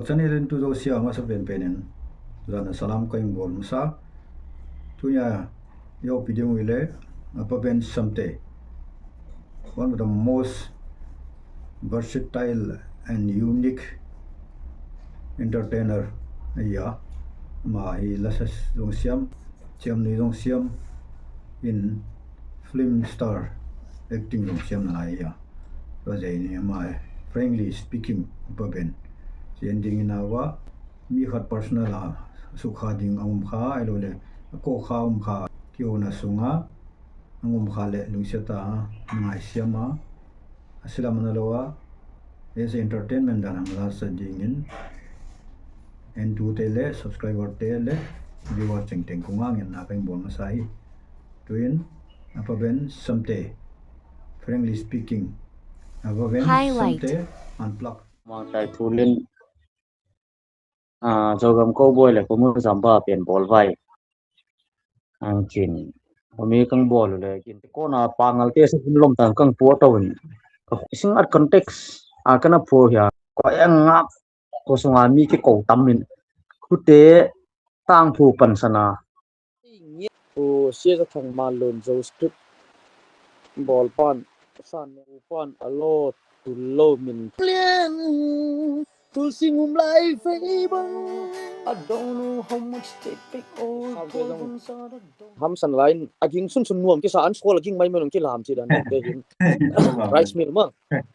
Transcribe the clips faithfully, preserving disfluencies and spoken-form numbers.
Channel in tu zosiam a masa penpen in zan a salam ka hon bawl masa. Tuni a i video i leh Apaben Samte, one of the most versatile and unique entertainer ahi a. Amah hi lasa zong siam, chiamnuih zong siam in, film star, acting zong siam nalai ahi a. Tua zeh in amah, frankly speaking, Apaben, chi en ding in a va, mi khat personal a sukha ding a om kha, ahilouleh a kawk kha om kha, kihouna sung a a om kha leh lungsiat a na ngaisiam a, a silam ana lou a, as entertainment dan a hong lasa ding in, entute leh subscriber te leh viewer tengteng kong a ngetna ka hon bawl masa hi. Tuin, Apaben Samte, frankly speaking, Apaben Samte Unplugged. Mangtai Thulin, ah, Zogam Cowboy leh Komu Zamba pen bawl vai. Ang chin. Ami kang bawl leh kin. Kona pangal te sa kun lom tang kang puak tawh in. Sing at context a kana phuak hia. Ko eng ngap ko sunga mi kikou tam in. Khute tang phu pansan a. Pu Sia Za Thang Malun Zo script bawl pan, san ne u pan a lo tul lo min. Lian, tul sing um lai fei bang. I don't know how much they pick all. Hamsan lain, a ging sunsun nuam kisa an squall a ging maimai nung kilam chi dan deuh te hin. Rice mill mah.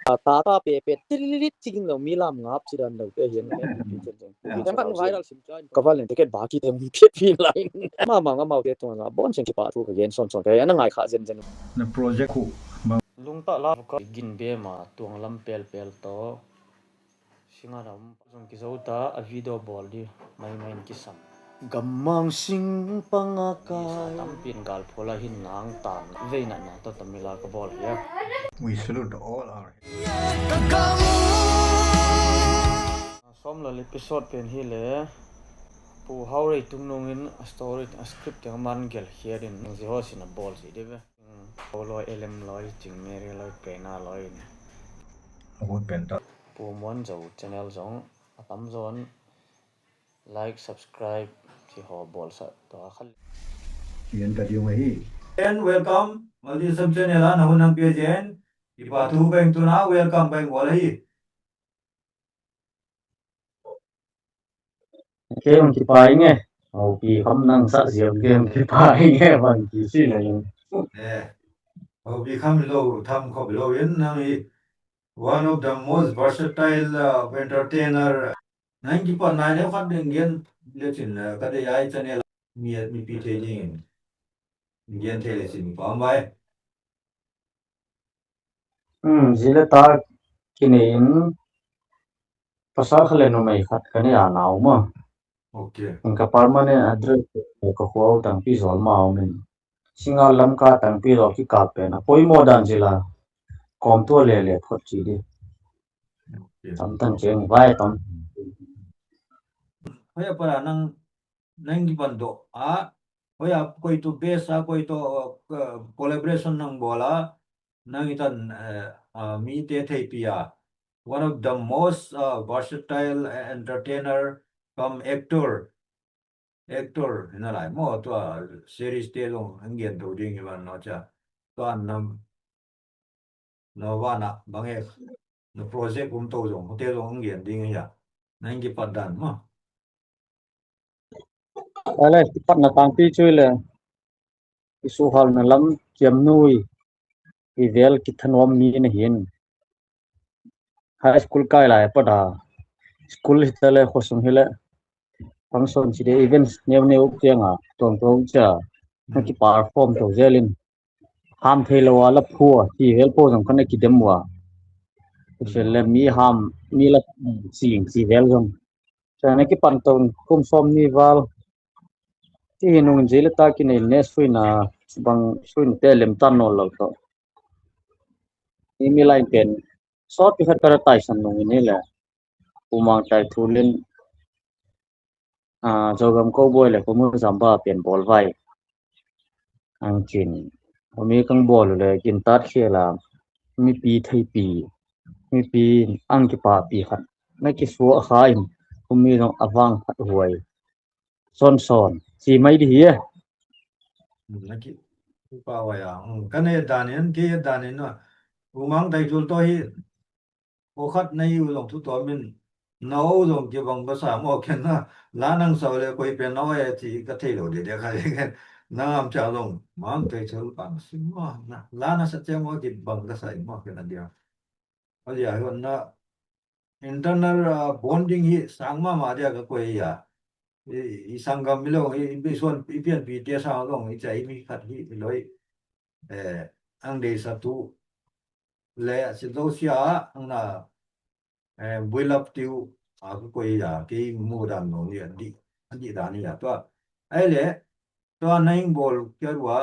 A ta ta pe pe tililit chi ging lo mi lam ngap chi dan deuh te hin. Pi chen chen. Pi chen kan viral sim chain. Ka val nen ticket ba ki te mun pia pin lain. Ma ma nga mau te tung nga bon chen kipahthu ka gen son son ka ana ngai kha zen zen. Na project khu bang. Lungta la ka gin be ma tuang lam pel pel to. Singa ram zong kizou ta a video bawl di maimai in kisam. Gammang sing panga kai. Tampin gal phola hin nang tan veina na to Tamila ka bawl hia. We salute all our. Som lal episode pen hi leh Pu Hau Rei Tung Nung in a story, a script teng man gel hiat in zi ho sin a bawl si de ve. Pu Loi Elem Loi Ching Mary Loi Pena Loi in. A hut pen ta. Pu Muan Zo channel zong a tam zaw in like, subscribe, chi ho bawl sa to a khal. Yan ka diu mai hi. And welcome, Maldi Sub Channel a na hun nang pe zen. Kipahthu bang tuna welcome bang bawl hi. Kei hong kipai nge. Hopi kham nang sa ziau kei hong kipai nge bang ki si na yung. Eh. Hopi kham lo tham khop lo in nang hi. One of the most versatile, uh, entertainer. Nang kipan nai ne khat ding gen le chin, uh, ka de ai channel mi, mipi thei ding in. Gen thei le chin pa mai. Hmm, zi leh ta kinei in pasal khat leh numei khat ka nei a nau ma. Okay. Ka permanent address ka khua uh tangpi zawl ma om in. Singa lam ka tangpi zawl kikal pen a poimoh dan zi la. Kom tua lele phot chi di. Okay. Tam tan cheng vai tam. Hoi a para nang, nang kipan do a. Hoi a koi tu best a, koi tu, uh, collaboration nang bawl a. Nang i tan, uh, uh, mi te thei pi a. One of the most, uh, versatile entertainer cum actor. Actor, hina lai mo, tua series te zong, ang gen to ding i van no cha. Tua nam, no vana, bang e, no project um to zong, hotel zong ang gen ding ya. Nang kipat dan mo. Ale, kipat na tangpi chui le. I suhal na lam kiam nui. I vel kithanuam mi na hin. High school kai lai pat a. School hi ta le khosung hi le. Function chi de events neu neu kiang a. Tuang tuang cha. Na ki perform to zelin. Ham thei lo a la phua. Chi vel phua zong kana kidem ua. Fel le mi ham, mi la sing chi vel zong. Chana kipan tawh kum sawm ni val. Ti hi nung zi leh ta kinei ne suina bang suina te lem tan nawn lo tawh. Ni mi lai pen sawt pi khat ka ra taisan nung ni le. Pu Mangtai Thulin, ah, Zogam Cowboy leh Komu Zamba pen bawl vai. Ang chin. Ami kang bawl le kin tat khia la. Mipi thei pi. Mipi ang kipa pi khat. Na kisuah kha in. Humi zong a vang phat huai. Son son. Si mai di hi e. Hmm, na ki, upa huai a. Hmm, ka ne dan in, ke dan in na. U Mang Taichul toh hi, o khat na hi u zong thu tuam in, na o zong kibang ka sa maw ken na, la nang sau le koi pen na o e chi ka thei lou de de kha le ken. Na ngam cha zong, Mang Taichul pan sim maw, na, la na sa che maw kibang ka sa maw ken a dia. A dia hi na, internal, ah, bonding hi sang mahmah dia ka koih a. I, i sanggam mi lou, i, i suan, i pianpite sang lou, i chai mi khat hi, i loi. Eh, ang deisa tu le, si zo sia, ang na, eh, builap tiu, a ka koih a, kei mu dan lou ni, a di, a di dan ni a tua. Ai le, tua na ing bol kia rua,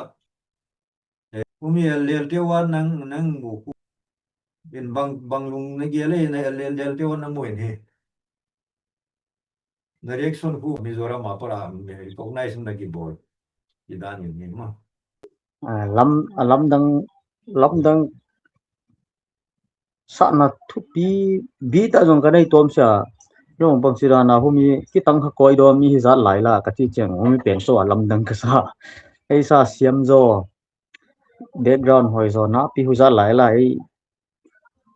eh, umi el lel te wa nang, nang mu ku. In bang, bang lung na gel e, na el lel, lel te wa na mu in hi. Na reaction hu Mizoram a para mi recognize na ki bol. I dan in ni ma. Ah, lam, a lamdang, lamdang sahna thupi bit a zong ka nei tuam sia. Zong bang si dan a humi kitang kha koi do mi hi zat lai la ka chi cheng humi pen so a lamdang ka sa. Ei sa siam zo. Background hoi zo na pi hu zat lai la ei.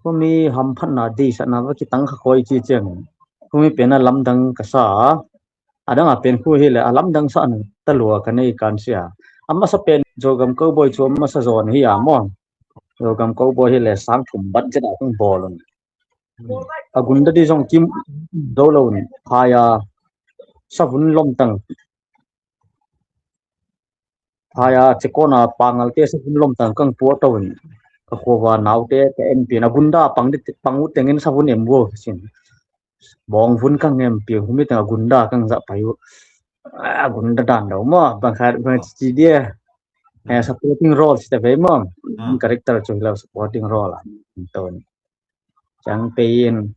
Humi hamphatna di sa na va kitang kha koi chi cheng. Humi pen a lamdang ka sa. A dang a pen khu hi le a lamdang sa na ta lua ka nei kan sia. A masa pen Zogam Cowboy chu a masa zon hi a maw. Zogam Cowboy hi le sang thum bat zet a kong bol un. A gunda di zong kim do lou un. Phaya savun lom tang. Phaya chekona pangal te savun lom tang kang puak tau in. Ka khuava naute ka en pin a gunda pang di, pang ut tengin savun em vo sin. Bawng vun kang em pin humi teng a gunda kang zat pai u. A gunda dan dau maw, bang khat bang chi dia. Eh, supporting role si ta ve maw. Ah. Character chu hi lou supporting role a. Ton. Chang pein.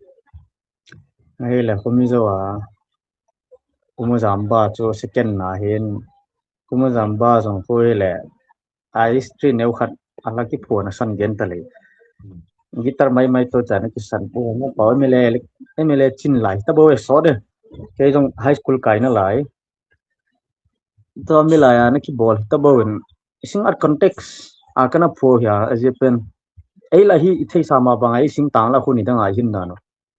Hi le Khomizo a. Kumuzamba chu second na hin. Kumuzamba zong khu hi le. A history neu khat a la kiphuan a san gen ta le. Hmm. Guitar mai mai to chan kisan pu mo pa M L A, M L A chin lai ta bo e so de. Kei zong high school kai na lai. Tua mi lai a na kibol ta bo in. Sing at context a kana pho hia a zia pen. Ei la hi i thei sa ma bang ei sing tang la khu ni dang a hin dan.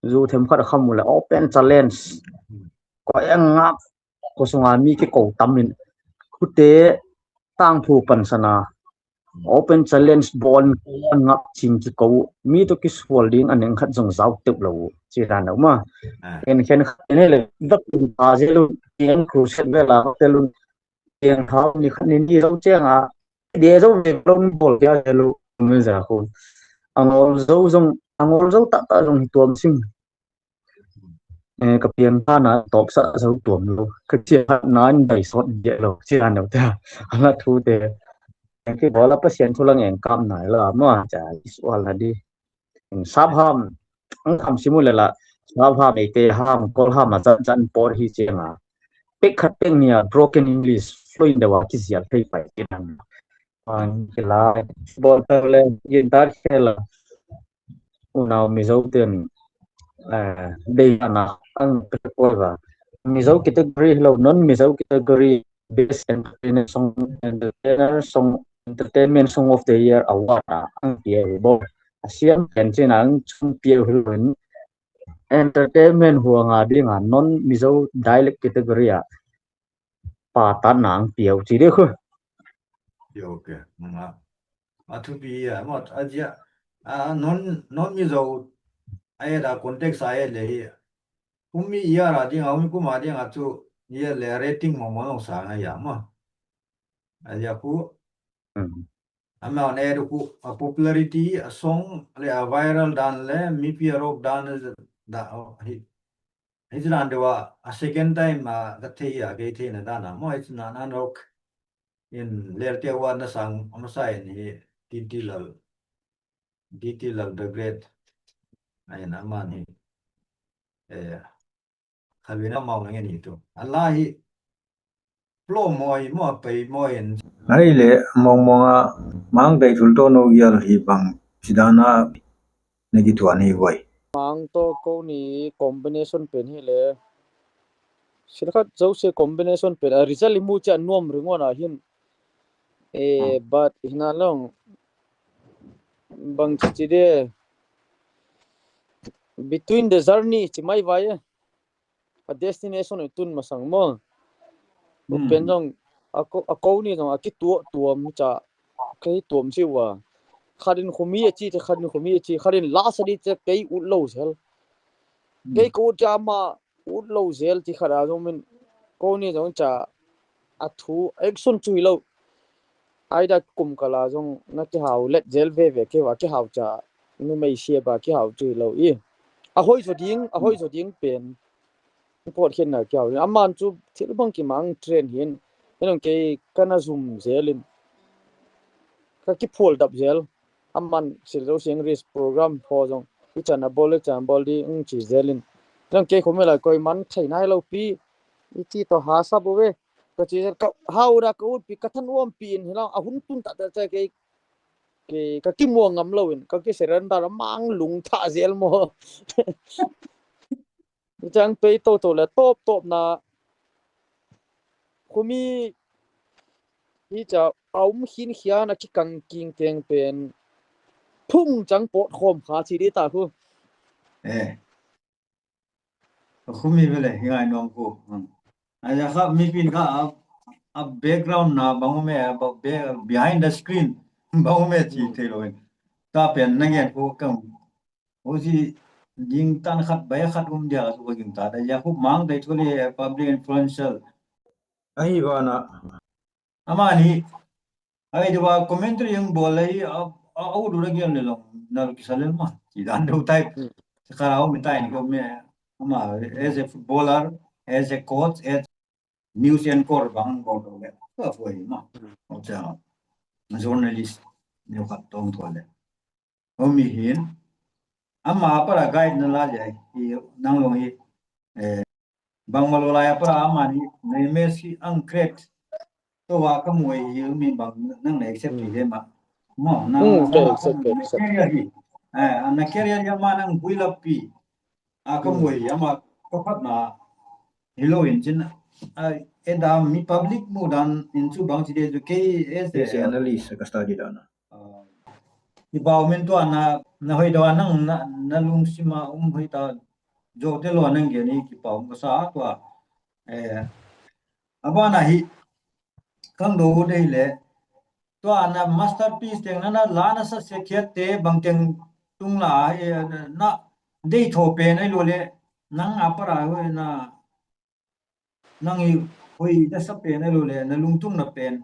Zu them khat kham u le open challenge. Ko eng ngap ko sunga mi ki ko tam in. Khute tang phu pan sana. Open challenge bol in ko eng ngap ching ki ko. Mi to ki sual ding a neng khat zong zau teuh lou. Chi dan lou ma. Ah. En khen khat en he le dak ta ze lu. En khu set ve la te lu. Tiang thau ni khat ni ni zo chiang a. Dia zo ve lo ni bol kia ze lo. Mi za khu. Angol zo zong, angol zo tak tak zong hi tuam sing. Eh, ka pian kha na top sa zo tuam lo. Ka chia na in dai sot dia lo. Chia na ta. Ana thu te. Ki bola Pasian thu lang eng kam nai la. Ma cha is wal na di. Sap ham, ang ham simu le la, sap ham, eite ham, kol ham a zan zan por hi chiang a. Pek khat pek nih a broken English, fluent deuh a kizial thei pai kei nang. Ang kila, bol ta le, guitar khel a. Unau Mizo ten, eh, dei na, ang pek por a. Mizo category lo, non Mizo category, Best Entertainment Song, Entertainer Song, Entertainment Song of the Year Award a ang pia hi bo. A siam pen chin ang chung pia hi lo in entertainment huang a ding a non Mizo dialect category a pa tan na ang pia u chi de khu. Yo, okay. Nga. A thupi a, mot, a zia, a non, non Mizo, a e da context a e le hi. Kum mi ia ra ding a, kum a ding a chu, ia le rating mo mo long sa nga ia ma. A ia ku. Mm. Amount e du ku, a popularity, a song, le a viral dan le, mi pi a rock dan le, da, oh, hi. Hi dan de wa, a second time, a, ka thei a, kei thei na dan a, mo hi na nan rock. In lel te wa na sang, a ma sa in hi, tin ti lal. D T Lal the Great. Ai na man hi. Eh, khalwina mau na nge ni tu. A la hi. Plo moi mo pei moi en. Ai le mong mong a Mang Taichul toh nou gial hi bang sidana ne ki tuan hi wai. Mang toh kou ni combination pen hi le. Silkhat Jouse combination pen, a result i mu chiang nuam ringawt a hin. Eh, but hina long bang chi chi de. Between the journey chi mai vai e. A destination i tun masang maw. Pen zong a ko, a ko ni zong a kituak tuam cha kei tuam si ua. Khatin khumi a chi, khatin khumi a chi, khatin lasa di cha kei utlou zel. Kei ko cha ma utlou zel ti khat a zong min ko ni zong cha a thu action chu hilou. Ai da kum kal a zong na kihau let zel veve kei va kihau cha numei sia ba kihau chu hilou i. A hoi zo ding, a hoi zo ding pen. Pawt khen na kihau. Aman chu thil bang kimang trend hin. Hinong kei kana zum zel in. Ka kiphual dap zel. Aman Silzo Singris program pho zong. I chan a bol, i chan bol di, ng chi zel in. Hinong kei khumela koi man thei nai lou pi. I chi to ha sa bo ve. Ka chi zel ka hau da ka ut pi ka than uam pi in hilang a hun tun ta ta cha kei. Kei ka kimuang ngam lou in. Ka ki surrender a mang lung tha zel maw. Chang pei to to le top top na. Khumi hi cha a um khin khian a kikang king teng pen. Phung chang pot khom kha chi di ta khu. Eh. Khumi vele hi ngai nuam khu. Hmm. A ya kha mi pin kha a, a background na bang um e, a ba-, be-, behind the screen bang um e chi thei lou in. Ta pen na ngen khu kam. Huchi ging tan khat bai khat um dia ka su ka ging ta da ya khu mang dai thu le public influential. Ahi ba na. Amani. Ai dua commentary yang bol lai a, a, a udu lagi ang lelong na kisa lel ma. Chi dan dou type. Hmm. Sekarang mi tai ni ko me ama as a footballer, as a coach, as news anchor bang bol dou le. Ka foi ma. Hmm. O cha journalist ni khat tong to le. Om mi hin. Ama para guide na la jai. I nang long hi. Eh, bang malo la ya para ama ni. Na image hi ang create. To wa ka muai hi mi bang nang na accept hi ma. Mo, nang, hmm, nang ka accept, accept. Career hi. Eh, na career ya ma nang bui la pi. A ka muai ya ma ka phat na. Hilou in chin. A, e da mi public mu dan in chu bang chi de chu kei as a, as a analyst ka study dan. Ah, i bau men tua na, na hoi dou a nang na, na lungsim a um hoi ta zo te lou nang gen i kipau ka sa tua. Eh, a ban a hi kang dou dei le tua na masterpiece teng na, na la na sa se khiat te bang teng tung la, eh, na dei tho pen ai lou le nang a para hoi na nang i hoi na sa pen ai lou le, na lungtung na pen,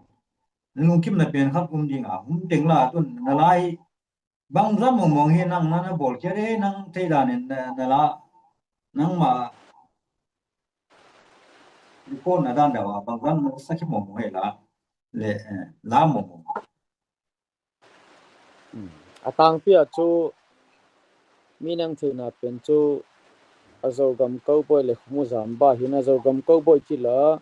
na lungkim na pen khat um ding a, um teng la tun, na lai, bang zam mong mong hi nang na, na bol kia de, nang thei dan in, na, na la, nang ma, report na dan da wa, bang zam na sa ki mong mong hi la, le, eh, la mong mong. Hmm. A tangpi a chu mi nang theihna pen chu a Zogam cowboy le Khumuzamba hin a Zogam cowboy chi la.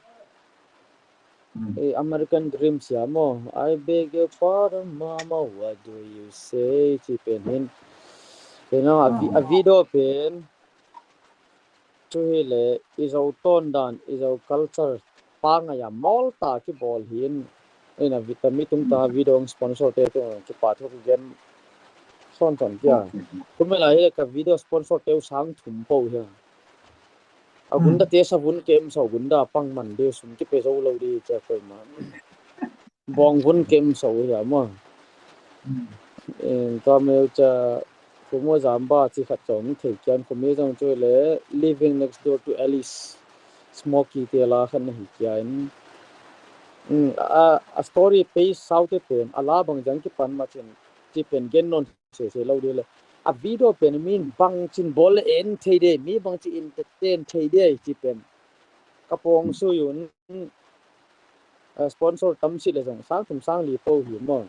Hmm. Eh, American Dream sia maw. I beg your pardon, mama, what do you say? Chi pen hin. Pen a vi-, a video pen. Chu hi le, i Zo tawn dan, i Zo culture, pangai a mawl ta kibawl hi in, in a vitamin tung ta video sponsor te tu kipa thu gen son son kia. Kum la hi ka video sponsor te sang thum po hi. A gunda te sa vun kem so gunda pang man de sum ki pe zo lo di cha koi ma. Bawng vun kem so hi a maw. Hmm. Eh, tua meu cha Khumuzamba chi khat chong thei kian Khumi zong chu le Living Next Door to Alice Smoky te la khan na hi kian. Hmm, a, a story page sau te pen a la bang jang kipan ma chin chi pen gen non se se lo de le. A video pen min bang chin bol le en thei de mi bang chi entertain thei de chi pen. Ka pawng sui un, eh, sponsor tam si le zong sang thum sang li po hi maw.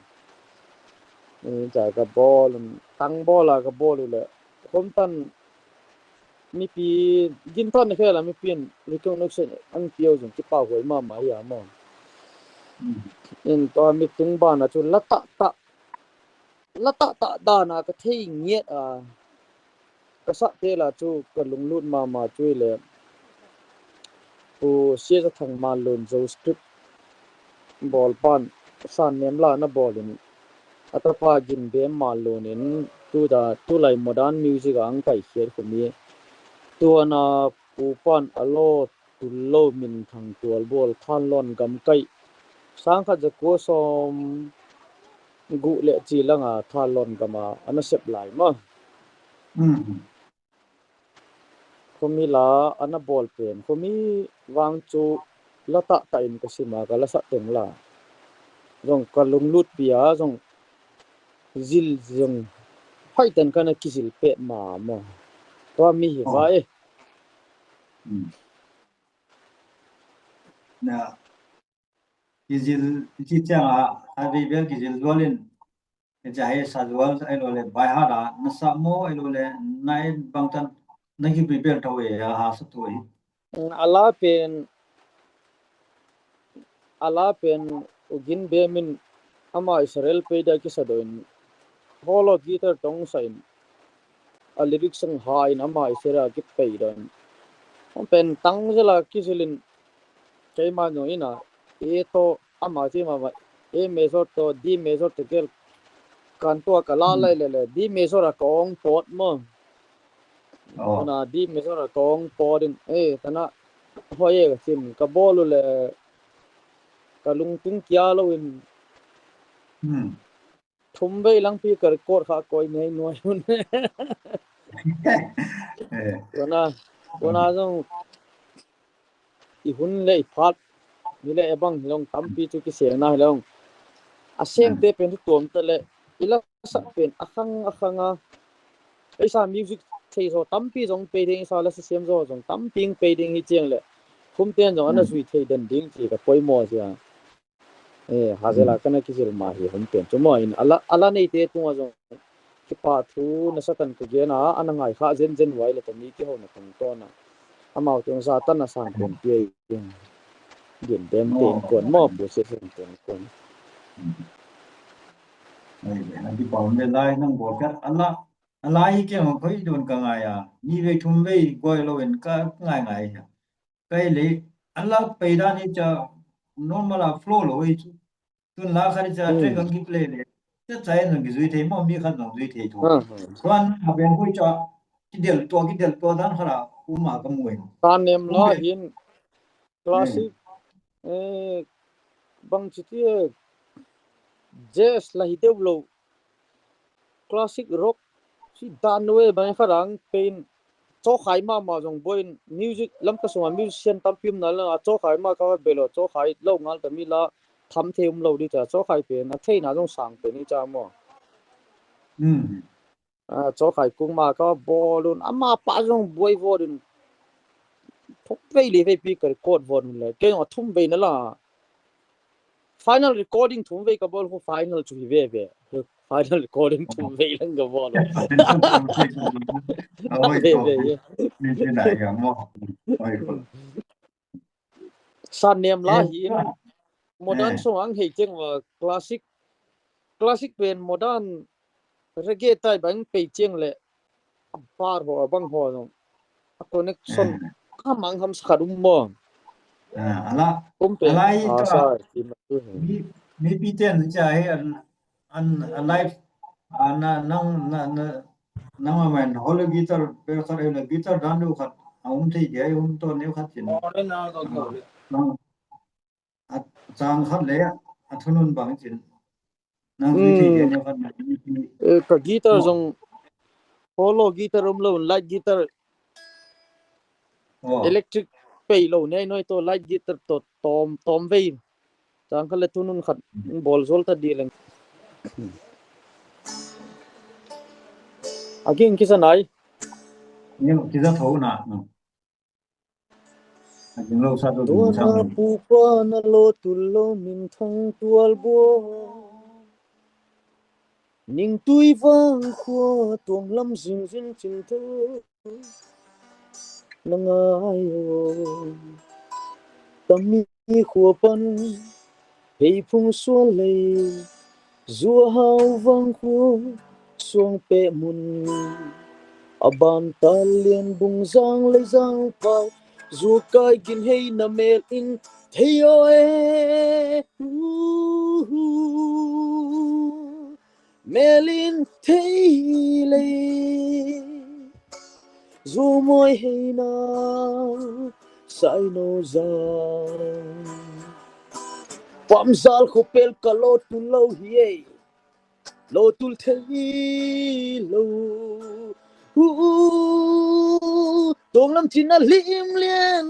Eh, cha ka bawl, tang bawl a ka bawl le. Khom tan mipi, gin tan khel a mipi in recognition ang piau zong kipa huai ma ma hi a maw. Hmm. In tua mi tung ban a chu la ta ta la ta ta dan a ka thei ngiat a, ka sa te la chu ka lunglut ma ma chu le. Pu Siazathang Manlun Zo Script bawl pan Sannem la ana bawl in, a tapa Ginbem Manlun in, tu da, tulai modern music a hong pai khiat khu mi. Tuana Pu pan a lo tul lou Minthang Tualbual Thanlon Gam kai. Sangkhat zakua sawmguk leh chi langa Thanlon Gam a ana sep lai mah. Mm. Khumi la ana bawl pen, khumi vang chu la taktak in ka sim a, ka la sak teng la zong ka lunglut pi a, zong zil zong hoihtak in ka na kizil pet mahmah. Tua mi hi va e. Mm. Na, kizil, kizil chiang a, a vei bel kizil zual in, ka cha he sa zual, ai lo le, by heart a, na sa mo, ai lo le, na e bangtan, na ki prepare tau e, a ha sa tu e. Mm, a la pen, a la pen, U Ginbem in, ama Israel pei da kisa dawh in, hollow guitar tawng sa in, a lyrics hong ha in, ama Israel a kipei dawh in. Hong pen tang zel a kizil in, keimah nung in a, E toh, ama chi mah mah, A major toh, D major toh kel, kan tua ka la lai le le, D major a ka hong pawt maw. Oh. Tuna D major a ka hong pawt in, eh, tana, hoih e ka chin, ka bawl u le, ka lungtung kia lou in. Hmm. Thum vei lang pi ka record kha koi nei nuai hun. Eh. Tuna, tuna zong i hun le i phat, ni le e bang hilong tampi chu kiseng na hilong. A seng te pen thu tuam ta le, i la sak pen a khang a khang a. Ei sa music thei zo tampi zong pei ding, i sa la sa siam zo zong tampi pei ding hi chiang le. Khum ten zong ana zui thei den ding chi ka poimoh sia. Eh, ha zel a ka na kizil mah hi hun pen chu maw in a la, a la neite tunga zong kipahthu nasatan ka gen a, ana ngai kha zenzen uai le tami kihouna tungtawn a. Amau teng zatan a sang pen pi a in. Ginbem te in kuan maw, Pu Siazathang te in kuan. Ai, a di pau me lai nang bawl ka a la, a la hi keng khoi dun ka ngai a. Ni vei thum vei goi lou in ka ngai ngai a. Kai le, a la pei dan hi cha normal a flow lou hi chu. Tun la khat cha track ang ki play le. Cha cha in zong ki zui thei maw, mi khat zong zui thei thu. Tuan a ben hui cha, ki del tua, ki del tua dan khat a, um a ka mu in. Sannem la hin, classic, eh, bang chi ti, jazz la hi deuh lou. Classic rock, chi dan ve bang khat ang pen, chawkhai mahmah zong buai in, music lam ka sunga musician tampi um na la, chawkhai mah ka be lou, chawkhai lou ngal ta mi la, tham thei um lou di cha, chawkhai pen, a theihna zong sang pen hi cha maw. Hmm. A, chawkhai kung mah ka bawl un, ama pa zong buai vot un, thum vei li vei pi ka record vot un le, kei zong a thum vei na la. Final recording thum vei ka bawl khu final chu hi veve. Final recording thum vei lang ka bawl. Oi, ve, ko. Ve, ve. Ni ni na ya mo. Oi, ko. Sannem la hi. Modern song ang hei cheng va classic. Classic pen modern reggae tai bang pei cheng le. A bar ho, a bang ho zong. A connection. Ka mang ham sa khat um maw. Ah, a la. Um pen. A la hi ah, tua. Sa, ki ma tu hi. Mi, mi pi ten cha hi an, an, a live. Ah, na, nang, na, na, nang a man, hollow guitar, bel khat, hollow guitar dan deuh khat. A um thei dia, um to neu khat chin. Nang, a chang khat le, a thunun bang chin. Nang zui thei dia neu khat na. Eh, ka guitar zong, hollow guitar um lou, light guitar. Oh. Electric pei lou nei noi to, light guitar to tom, tom vei. Chang khat le thunun khat bawl zual ta di leng. A ging kisa nai. Ni kisa tho na. A ging lou sa tu. Tuana pu pa na lo tul lou Minthang Tualbual. Ning tui vang khua tuang lam zing zing chin tu. Na ngai o. Tami khua pan. Hei phung sual lei. Zua hau vang khua. Suang pe mun. A ban ta lian bung zang lei zang pau. Zu kai gin hei na mel in thei o e. Uhu. Mel in thei lei. Zu moi hei na sai no za. Pam zal khu pel ka lo tul lou hi e. Lo tul thei lou. Uh, tong lam chin a lim lian.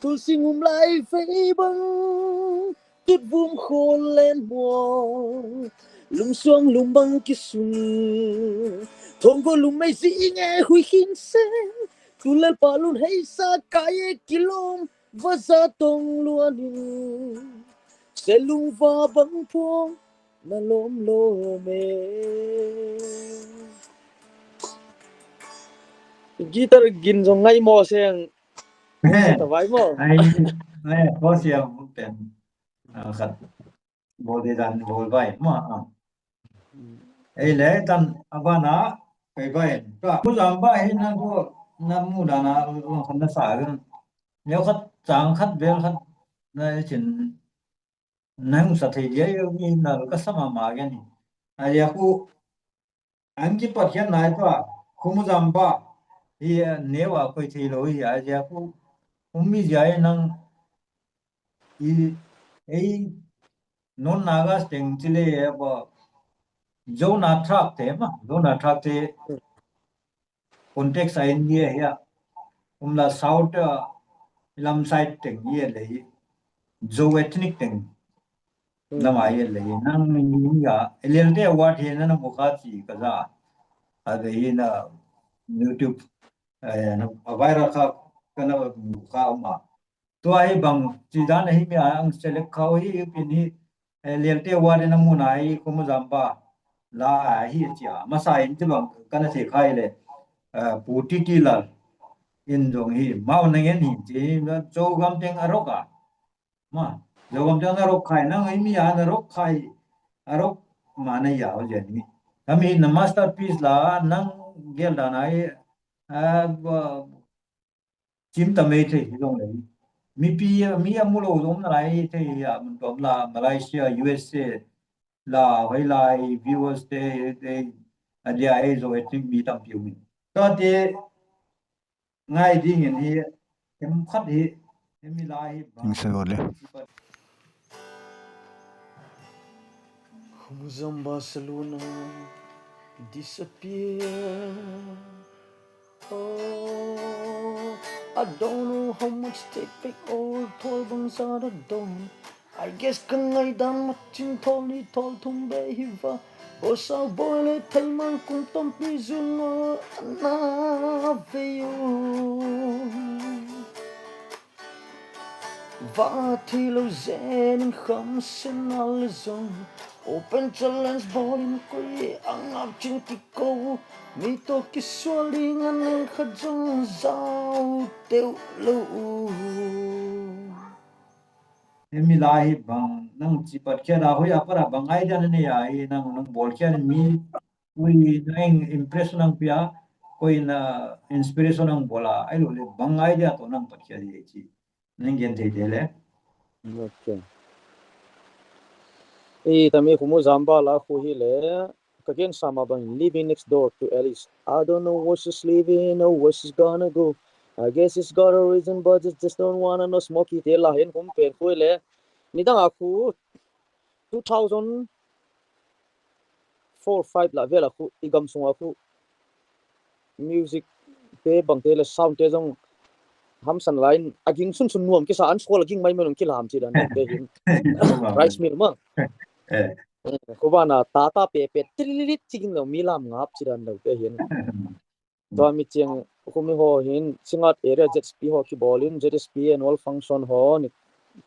Tul sing um lai vei bang. Tut vum khol len muang. Lum suang lum bang kisung. Thong ko lum mai zi nge hui hin seng. Tul lel pa lun hei sa kai e kilom. Va za tong luan in. Se lung va bang puang. Na lom lom e. Guitar gin zong ngai mo seng. He. Sa ta vai mo. Ai, ai, ko sia mu pen. Ah, khat. Bol de dan bol vai mo. Ah. Ei le tan abana kai vai. Ka mu zam ba hi na ko na mu dana, uh, na sa. Leo khat chang khat bel khat na chin nang sa thei dia yo ni na ka sa mama gen ni. A ya ku ang ki pat hian nai pa khu mu zam ba hi, eh, neu a koi thei lou hi a ya ku um mi zia e nang i ei non Naga teng chile e ba Zona track te ma, Zona track te context a India hia. Um la South, uh, lam side teng ye lei. Zo ethnic teng. Hmm. Lam a ye lei. Nang ni ya. Eliel te award he na na mukha chi ka za. A ve na YouTube, eh, na a viral kha ka na mukha ma. Tua hi bang chi dan hi mi ang select khau hi pin hi, eh, Lialte Award in a mu nai khu mu zam ba la hi chia. Masa in chi bang kana se khai le, eh, Pu T T Lal in zong hi mau na ngen hi chi, Zogam teng a rock a. Ma, Zogam teng a rock khai nang hi mi a na rock khai, a rock ma na ya o jen mi. Kami na masterpiece la nang gel dan ai, eh, ba, chim ta mai thei hi zong lei. Mipi, mi a mu lou zong na lai thei hi a, mun tuam la, Malaysia, U S A, la, hoi lai, viewers te, te, a dia e zo e ting mi tampi um. Ka te, ngai ding in hi, em khat hi, em mi lai hi, ba. Ing se lo le. Khu mu zam ba saluna disappear. Oh, I don't know how much they pay or thol bang zat I don't. I guess ka ngaihdam a chin thol ni thol thum be hi va. Boss a boy le thei man kum tampi zun ngol ana ve u. Va thi lou zen in kham sen a le zong. Open challenge bawl in koi a ngap chin ki kou. Mi toh kisual ding a neng khat zong zau teuh lou. Em mi lai hi bang nang chi pat khia da hoi a para bang idea na nei a hi nang nang bawl khia mi Ui, nang impression ang pia, koi na inspiration ang bawl a, ai lo le bang idea toh nang pat khia di chi. Nang gen thei te le. Okay. E, tami khu mu zam ba la khu hi le, ka gen sa ma bang living next door to Alice. I don't know where she's living or where she's gonna go. I guess it's got a reason, but it's just don't wanna know. Smokey te la hen kum pen khu le. Nidang a khu two thousand four five la vel a khu i gam sung a khu music te bang te le sound te zong hamsan lai in a ging sunsun nuam kisa an sual a ging mai mai nung kilam chi dan te hin. Rice mill ma. Eh. Eh, khu bana ta ta pe pe tililit chi ging lo mi lam ngap chi dan lo te hin. Tua mi chiang khu mi ho hin Singngat area Z S P ho kibawl in Z S P annual function ho ni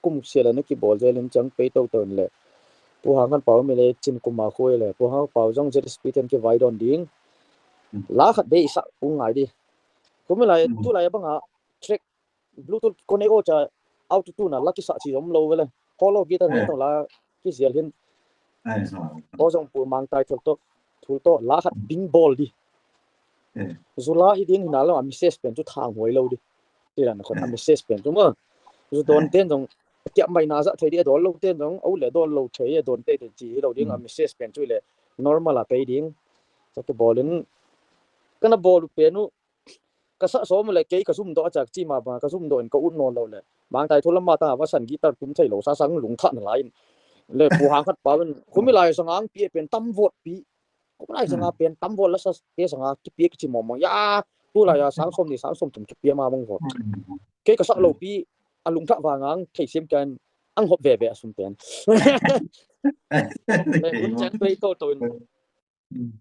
kum sia le ni kibawl zel in chiang pei tou tou in le. Pu Hang Khan Pau mi le chin kum a khu le. Pu Hang Pau zong Z S P ten ki vai don ding. La khat be i sa u ngai di. Khu mi lai, tu lai bang a track Bluetooth connect o cha auto tune a la kisa chi om lo vele. Hollow guitar ne tong la kizial hin. Ai, so. O zong pu mang tai thul to, thul to la khat ding bawl di. Eh. Zu la hi ding hina lo a message pen chu thang huai lo di. Ti dan khun a message pen chu maw. Zu dawn ten zong, kiam mai na zah thei di, a dawn lou ten zong, a ut leh dawn lou thei, a dawn te te chi lou ding, a message pen chu leh normal a pei ding. Sa ke bawl in, ka na bawl uh pen uh, ka sa sawm leh kei ka zum doh a chak chi mah bang, ka zum doh in ka ut nawn lou leh. Mangtai thu lam mah ta, va san guitar tum thei lou, sa sang lungthah na lai in. Leh pu hang khat pa pen, khumi lai sanga ang pi pen tam vote pi. Khumi lai sanga pen tam vote la sa, ke sanga kipia kichi mawngmawng. Ya, tulai a sang sawm ni, sang sawm thum kipia mah bang vote. Kei ka sa lou pi, a lungthah vang ang, thei siam kan, ang hop veve a sum pen. Leh hun chang pei to to in.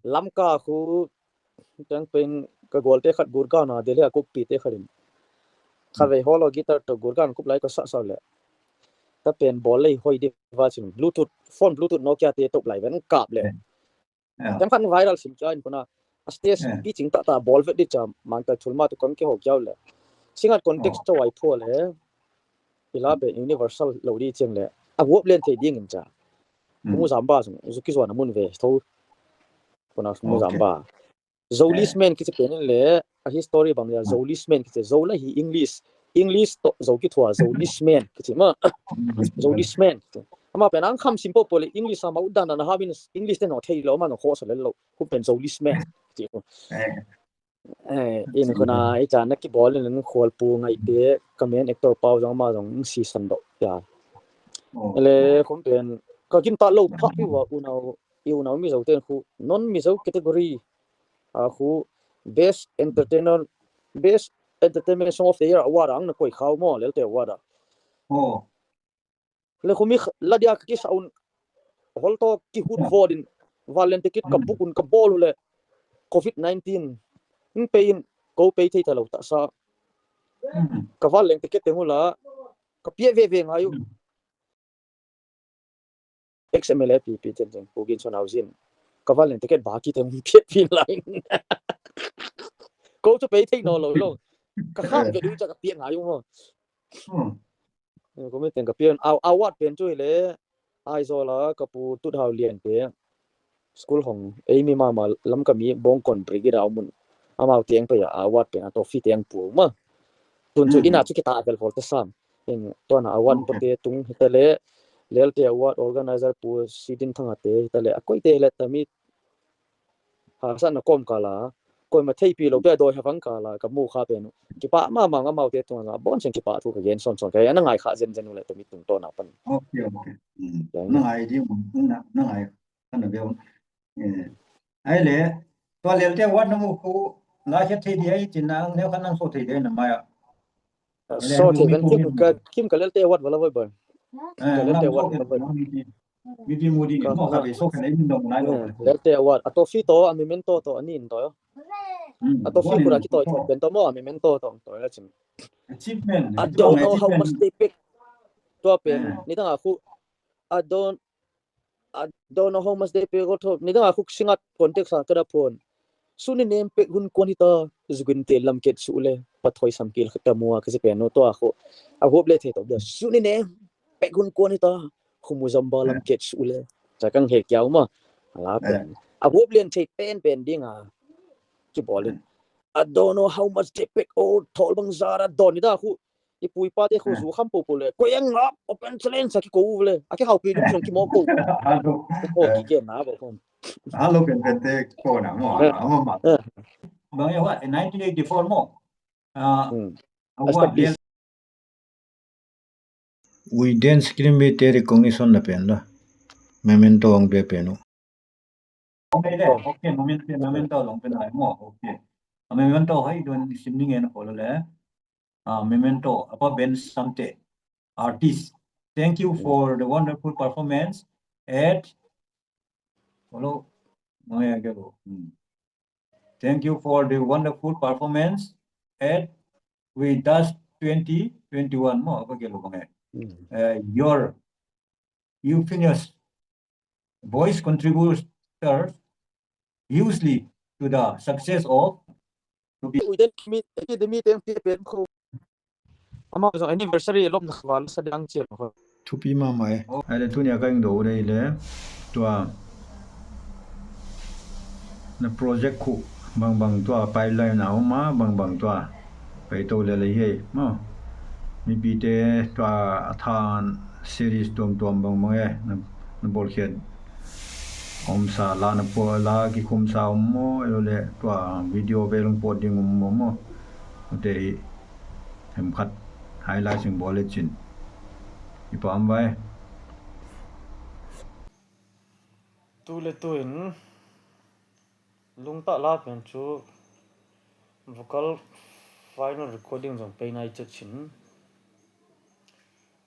Lamka khu, chang pen ka gual te khat Gurgaon a, Delhi a kup pi te khat in. Kha ve holo guitar to Gurgaon kup lai ka sa sa leh. Ka pen bawl lei hoi di va chin. Bluetooth, phone Bluetooth Nokia te top lai ven kap leh. Chang khan viral sim cha in khun a. A stage pi ching ta ta bawl vet di cha, Mangtai thu lam mah tu kong ke ho kiau leh. Singat context chawai pho leh. Ila be universal lou di chang leh. A huap len thei ding in cha. Khumuh zam ba zong, zu ki zuan a mun ve, tho. Khun a khumuh zam ba. Zolis man kichi pen leh, a history bang leh, Zolis man kichi, Zo la hi English. English to, Zo ki thua, Zolis man kichi maw. Zolis man kichi. Ama pen ang kham simple pole, English ama ut dan dan a ha min, English te no thei lou, ma no khosa lel lou. Khun pen Zolis man kichi. Eh, in khun a, i chan na ki bawl in khual pu ngai te, ka main actor pau zong ma zong si san doh. Ya. Leh khun pen, ka gingta lou pha pi va unau, i unau Mizo ten khu, non Mizo category. A khu, best entertainer, best entertainment song of the year award ang na koi khau maw, Lelte Award a. Leh khumi kh-, la dia ka kisa un, hol to ki hut vo din, Valentine kit ka buk un ka bawl leh, covid nineteen. Ing pei in, ko pei thei ta lou ta sa. Ka Valentine kit teng ula, ka pia veve ngai uh. Ex M L A P P ten ten, Pu Gin Son Hau Zin. Ka Valentine kit ba ki teng pia pin lai. Ko chu pei thei nawn lou lou. Ka kham ve di uh cha ka pia ngai uh maw. Eh, khumi teng ka pia, a-, award pen chu hileh, Aizawl a ka pu Tut Hau Lian te. School hong, ei mi mama lam ka mi bawng kon brigade a mun. Amau teng pei a award pen a trophy teng pu maw. Tun chu ina chu kita vel vol te sam. In tuana award pu te tung hita leh, Lelte Award organizer pu Sidin Thanga te hita leh, a koi te leh tami hahsatna kawm kala, koima theipi lou pia doi havang kala, ka mu kha pen. Kipak mahmah amau te tungah, bon seng kipahthu ka gen son son, ka ana ngai kha zenzen uleh tumi tungtawn a pan. Okay, okay. Na ngai di, na, na ngai, kana veu. Eh, ai leh, tua Lelte Award na mu khu, la hiat thei di ai, chin nang, neu khan nang so thei di na mai a. So thei ben kim ka, kim ka Lelte Award vala voi boy. Ka Lelte Award vala voi. Mi pi mu di ni, mo ka be so ka nei min dong nai lo. Lelte Award, a trophy to, a memento to, ani in to. A trophy kura ki to, to pen to mo, a memento to, to la chin. Achievement. I don't know how much they pick. Tua pen, nidang a khu, I don't, I don't know how much they pick. Nidang a khu singat context a kada phone. Suni nem pek hun kuan hita, zugin te lam ket su le, pathoi sam kil khata mua ka si pen no to a khu. A huap le thei to dia. Suni nem pek hun kuan hita, khumu zamba lam ket su le. Cha kang he kiau ma. Ala pen. A huap len thei pen pen ding a. Ki bolin. I don't know how much they pick, oh, thol bang zara don ni da khu. I pu i pa te khu zu kham popo le. Ko yang ngap open challenge sa ki ko le. A ki hau pi lu ki mo ko. Ko ki ke na ba ko. Hello, pen pen te ko na mo, mo ma. Bang ya wa, nineteen eighty-four mo. Ah, award le. Ui den screen be te recognition na pen la. Memento ang be pen u. Okay, memento, memento long pen ai mo. Okay. A memento hai don sim ning en ko le. Ah, memento, apa Ben Samte, artist. Thank you for the wonderful performance at, hello, oh, yeah, hello. Hmm. Thank you for the wonderful performance at Vedas twenty twenty-one mo, apa ke lo bang eh. Uh, your euphonious voice contributed hugely to the success of Ui den mi, academy teng pi pen khu. Amau zong anniversary lom na khawal sa dang chial khu. Thupi mahmah e. Ai le tunia ka ing do dei le. Tua na project khu bangbang tua pipeline na om a bangbang tua. Pai tou lel hi ei maw. Mipite tua a than series tuamtuam bangbang e na, na bawlkhiat. Om sa la na pua la kikhum sa om maw, eilouleh tua video vel hong pawt ding om maw maw. Ute hi themkhat highlight sing bawl le chin. I pam vai. Tu le tu in lungta la pen chu vocal final recording zong pei nai chet chin.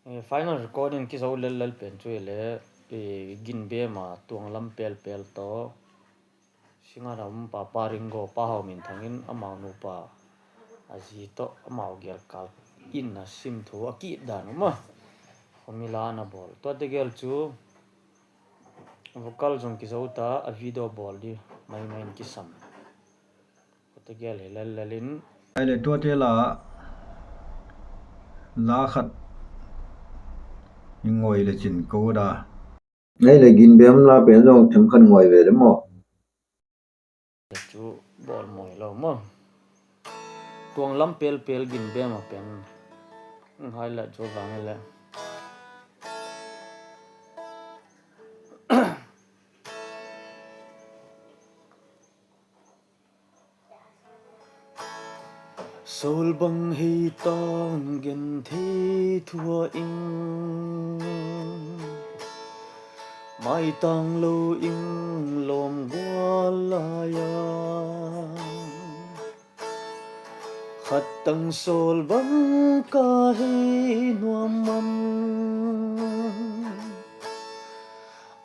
Eh, final recording kizou lellel pen chu le, eh, Ginbem a tuang lam pelpel toh Singngat a um pa, Pa Ringo, Pa Hau Min Thang in amau nupa a zi toh amau gel kal in a sim thu a kih dan uh maw. Khomila na bawl. Tuate gel chu vocal zong kizou ta, a video bawl di maimai in kisam. Tuate gel hi lellel in. Ai le tuate la, la khat i ngoi le chin ko da. Ai le Ginbem la pen zong themkhat ngoi ve le maw. Chu bawl mawi lou maw. Tuang lam pelpel Ginbem a pen. Highlight chu vang le. Sawl bang hei tang gen thei thua ing, mai tang lou ing lawm gual lai a. Khat tang sawl bang ka hei nuam man,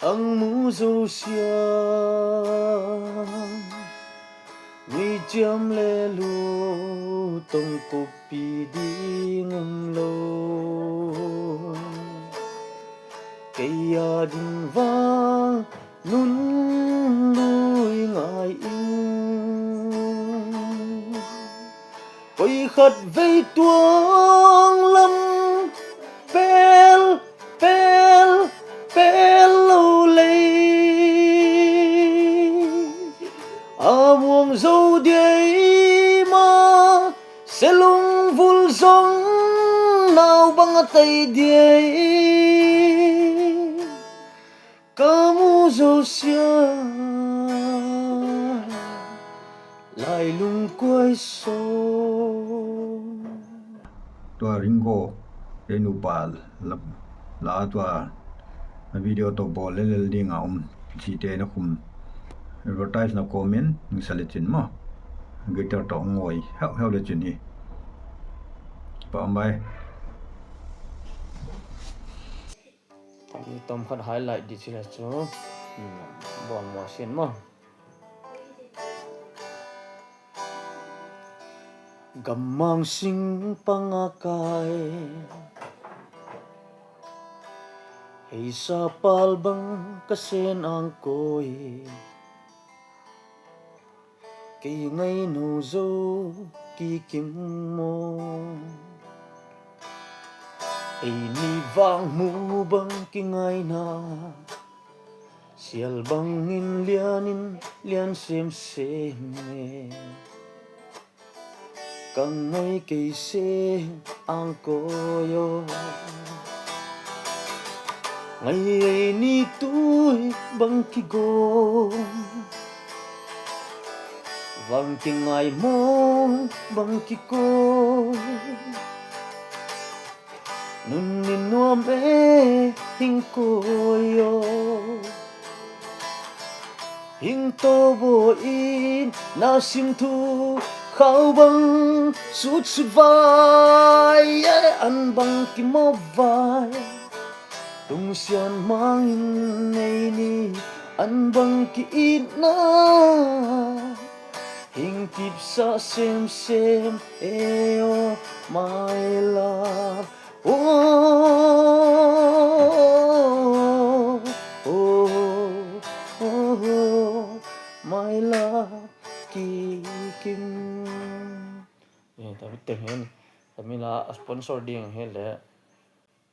ang mu zou siam, mi chiam le lu tong kupi ding um lou. Kei a ding vang nun lui ngai ing. Koi khat vei tuang lam pel pel pel lou lei. A muang zou diai ma, selung vul zong nau bang a tai diai. Ka mu zou siam, lai lung kuai sou. Tua Ringo, kei nupa la, la tua video toh bawl lellel ding a um chite na khum. Advertise na comment, ning sa le chin maw. Guitar toh ngoi, heu heu le chin hi. Pam bai. Ni tom khat highlight di chila chu. Hmm, bawl maw sin maw. Gammang sing pang a kai, hei sa pal bang ka sen ang koi. Kei ngai nou zou kikim maw. Ei ni vang mu bang kingaina, sial bang in lian in lian semsem e. Ka ngai kei se ang koi o. Ngai ei ni tui bang kigong, vang kingai maw bang kikoi. Nun ni nuam e hing koi o. Hing to bo in na sim thu khau bang sut sut vai e, an bang ki mo vai. Tung sian mang in nei ni an bang ki it na. Hing kip sa sem sem e o my love. Oh, oh, oh, oh, my love, ki kim. Eh, tapi teng hen, tapi la sponsor ding hen le.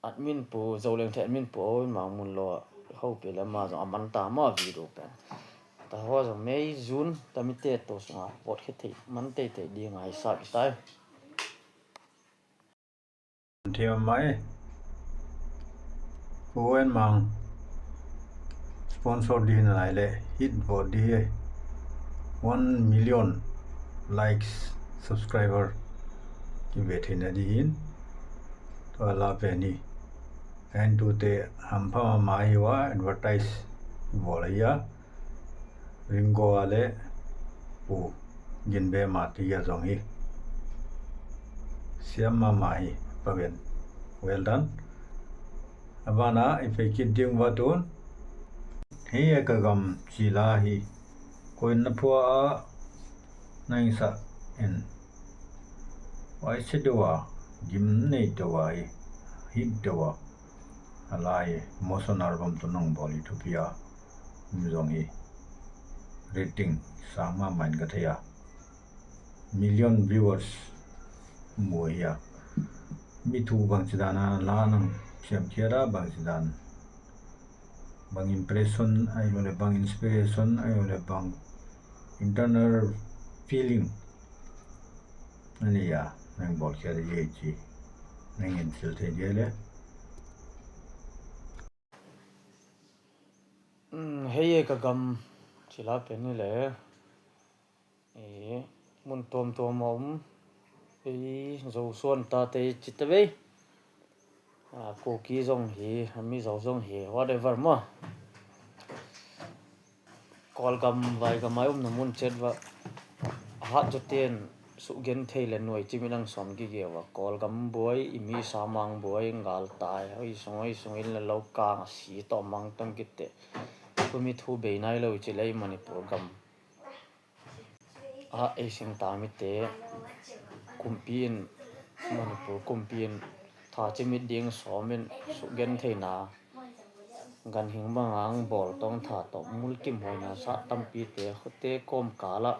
Admin pu, Zoleng the admin pu, o in mang mun lo, hau pe le ma zong a man ta ma video pen. Ta ho zong May, June, ta mi te to sunga, pot khe thei, man te te ding ai sa ki tai. Hiam mai. Pu Wen Mang sponsor di hi nalai leh hit vote di hi. One million likes, subscriber ki ve theihna di hin. Tua la pen hi. Entute hampha mahmah hi ua, advertise bawl ahi a. Ringo a leh Pu Ginbema te a zong hi. Siam mahmah hi, Pa Wen. Well done. A ban ah i pei kit ding ua tun. Hiai ka gam chih la hi. Koih na phua a na hih sa in. Huai se deuh a, gim nei deuh a hi, hit deuh a. A lai, motion album tun hong bawl hi thupi a. Mi zong hi. Rating, sang mahmah in ka thei a. Million viewers mu hi a. Mi thu bangchidan a la nang siam khiat a, bangchidan. Bang impression, ahihleh bang inspiration, ahihleh bang internal feeling. Ani a, nang bawl khiat a ye chi. Nang in sil thei dia le. Mm, hiai ka gam chih la pen hi le. Eh, mun tuamtuam a om. Eh, Zosuan tate chih te ve. Ah, Kuki zong hi, Mizo zong hi, whatever maw. Kawlgam, Vaigam a i omna mun chiat uah. Hat zaw ten, sugenthei leh nuai chim in hong sawm gige ua. Kawlgam buai, i mi sa mang buai, ngal tai, oi sung, oi sung in leh lo kang a si tawh mang tawm kit teh. Tumi thu bei nailou chih leh Manipur gam. A ei singtangmite kumpi in, Manipur kumpi in thachimit ding sawm in sugentheina ganhing bang a hong bawl tawh thatoh mulkimhuaina sa tampite khote kawmkal ah,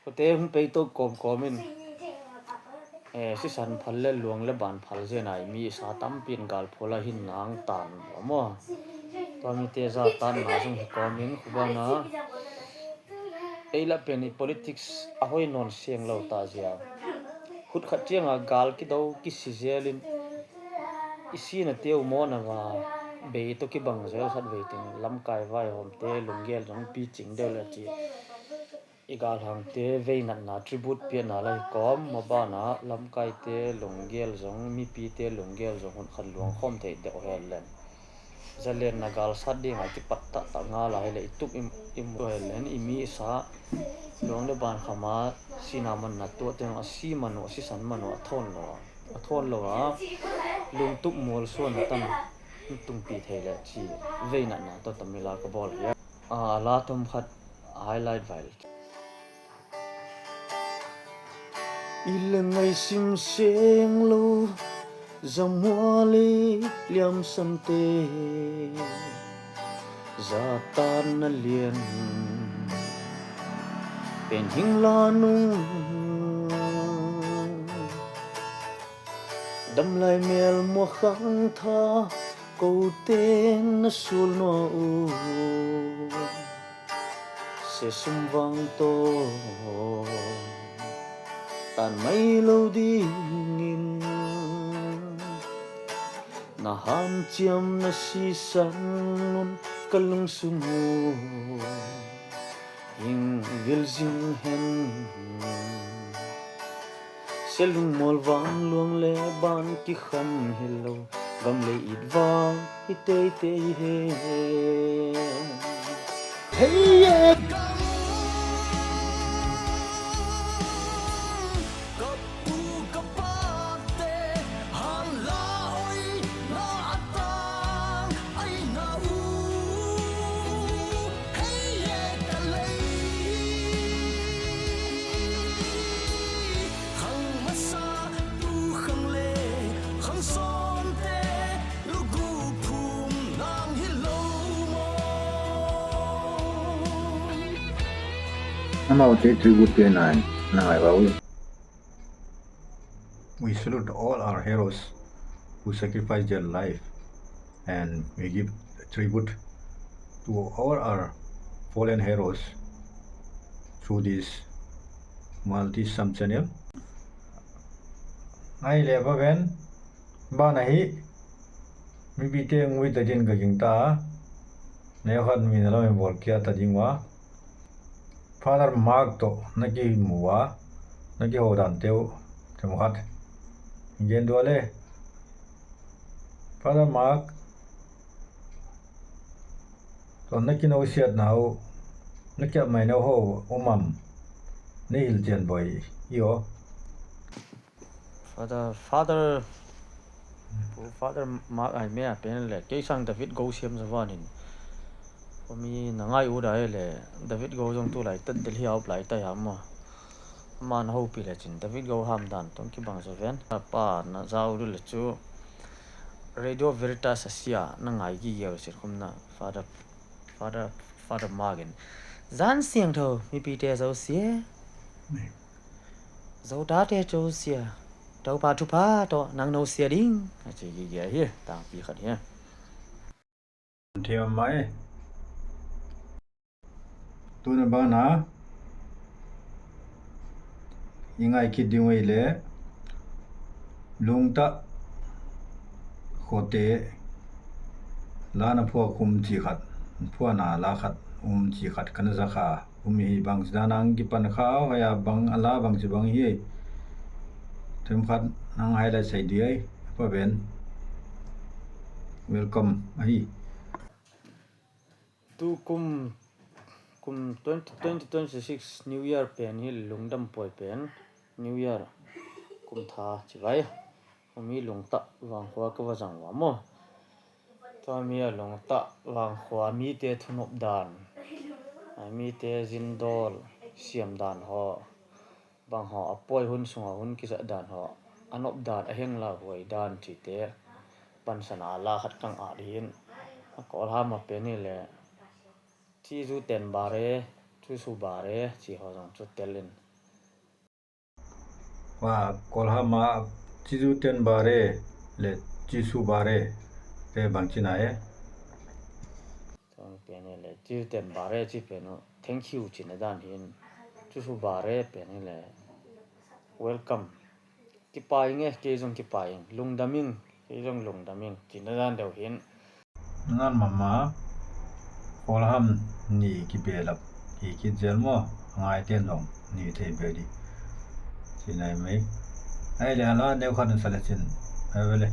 khote hong pei tawh kawmkawm in, eh, sisan phal leh luang leh ban phal zen a i mi sa tampi in galphual a hinna hong tan ua maw. Tua mite zahtakna zong hi kawm in, khu ban ah ei lah pen i politics a hoih nawn seng lou ta ziak. Khut khat chiang a gal kidou kisi zel in i sinate uh mawhna va bei tawh kibang zel khat vei teng lamkai vaihawmte lunggel zong piching deuh leh chih. I galhangte veinatna tribute piakna lah hi kawm, maban ah lamkaite lunggel zong, mipite lunggel zong hun khat luang khawm thei deuh hen leng. Zalenna galsat ding a kipat taktak ngal a hileh i tup i, i mu hen leng, i mi i sa luang leh ban kham a sihna manna tuah teng a si man uh, a sisan man uh, a thawn lou a, a thawn lou a lungtup mualsuan a tan tungpi thei leh chih veinatna tawh Tamil a ka bawl hi a. A, a la thum khat highlight vai. I leng ngai sim seng lou, zamual leh liamsante, zahtakna lian pen hing la nung. Damlai mel muak khangtha, kou ten na sul nua uh. Se sum vang tawh tan mai lou ding in, na hanchiamna sisan un ka lungsung uh hing vil zing hen. Selung mual van luang leh ban kikham hilou, gam leh it vang hi teitei hen. Hei e. Ka pu ka pate, han la oi na a tang ai na u. Hei e ka lei. Khang masa tu khang leh khang sawmte, lugu phum nang hilou maw. Amaute tribute piakna in na ngai ua ui. We salute all our heroes who sacrificed their life, and we give tribute to all our fallen heroes through this Malti Sam channel. Ngai leh Pa Wen, Ban ahi, mipite ngui ta din ka gingta. Neukhat mi na lam bawl kia ta ding ua. Father Mark toh na kimu ua, na kihou dan teu, themkhat gen dua le. Father Mark toh na kinousiatna uh, na kia mai na ho um am, na hilhchian boi i aw. Father, Father, Father Mark ai mia pen le, kei sang David Go siam zaw in. Umi na ngai u dai le, David Go zong tulai tan Delhi a up lai ta hiam maw. Aman houpi le chin, David Go ham dan tong kibang zaw ven. Pa na zau du le chu, Radio Veritas Asia na ngai gige uh sin khum na, Father, Father, Father Mark in. Zan siangthou, mipite zousia. Zou tate zousia. Toupa thupha toh nang nousia ding. A chi gige hi, tangpi khat hi. Thiam mai. Tuna ban a i ngai kit ding uh le, Lungta khote la na phuak um chi khat, phuakna la khat um chi khat ka na za kha. Umi hi bangchi dan a kipan kha, hoih a bang a la bangchi bang hi. Themkhat nang highlight sai di ai, Pa Ben. Welcome ahi. Tu kum, kum twenty, twenty twenty-six New Year pen hi lungdam poi pen. New Year kum tha chi vai. Umi Lungta vangkhua ka va zang ua maw. Tua mi a Lungta vangkhua mite thunop dan, a mite zindol siam dan ho, bang ho a poi hun sunga hun kizat dan ho, a nop dan a heng lauhuai dan chite pansan a la khat kang at hin. A Kawlham a pen hi le, Chizu ten bare, chuzu bare, chi ho zong chu tel in. Wa, Kawlham a chizu ten bare le chuzu bare te bangchi na e. Tong pen le chizu ten bare chi pen uh, thank you china dan hin. Chuzu bare pen le welcome. Kipai nge, kei zong kipai ing. Lungdam ing, kei zong lungdam ing. China dan deuh hin. Ngan mama, Kawlham ni kibelap, ki kizel maw, ngaiten zong ni thei be di. Chi nai mai. Ai le a la neukhat sa le chin. Ai vele.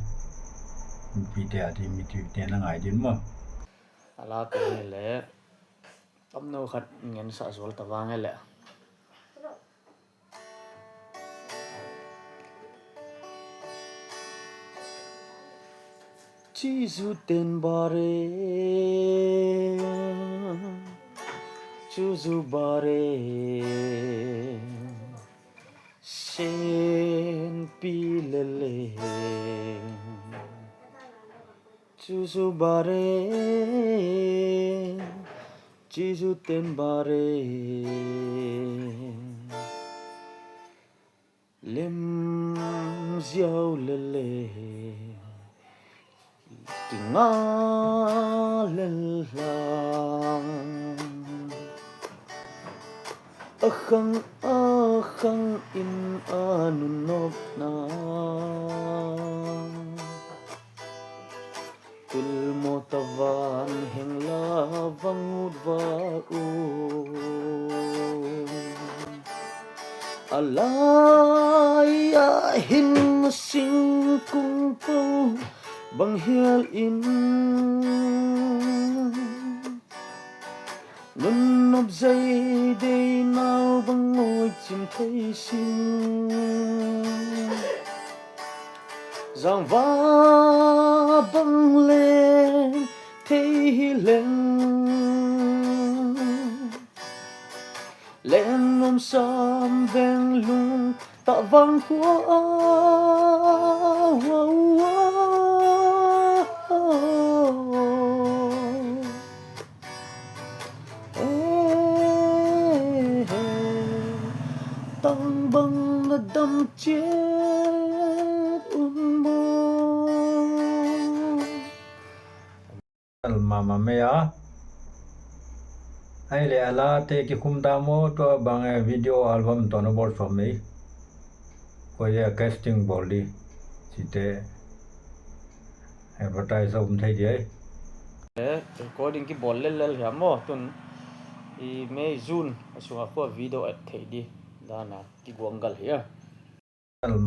Mipite a di, mipite na ngai din maw. A la pen le. Tam neukhat ngen sa zual ta vang le. Chizu ten bare, chuzu bare, sen pi lele. Chuzu bare, chizu ten bare. Lem ziau lele, kinga lel lang. A khang, a khang in a nunopna. Tul mo tavan heng la vang ut va u. A lai a hin singkung pou bang hial in. Nunop zei dei nau bang ngoi chim thei sin. Zangva bang leng thei hi leng. Leng nom sam veng lung ta vang khua a, a, a. Eh, eh, tang bang na dam chiat un maw. Mama mei a. Ai le a la te kikhum ta maw, tua bang, eh, video album toh na bawl sawm mei. Koi a casting bawl di. Chite. Advertise a um thei di ai. Eh, recording kibawl lellel hiam maw, tun i May, June a sunga khua video et theih di dan a kiguanggal hia.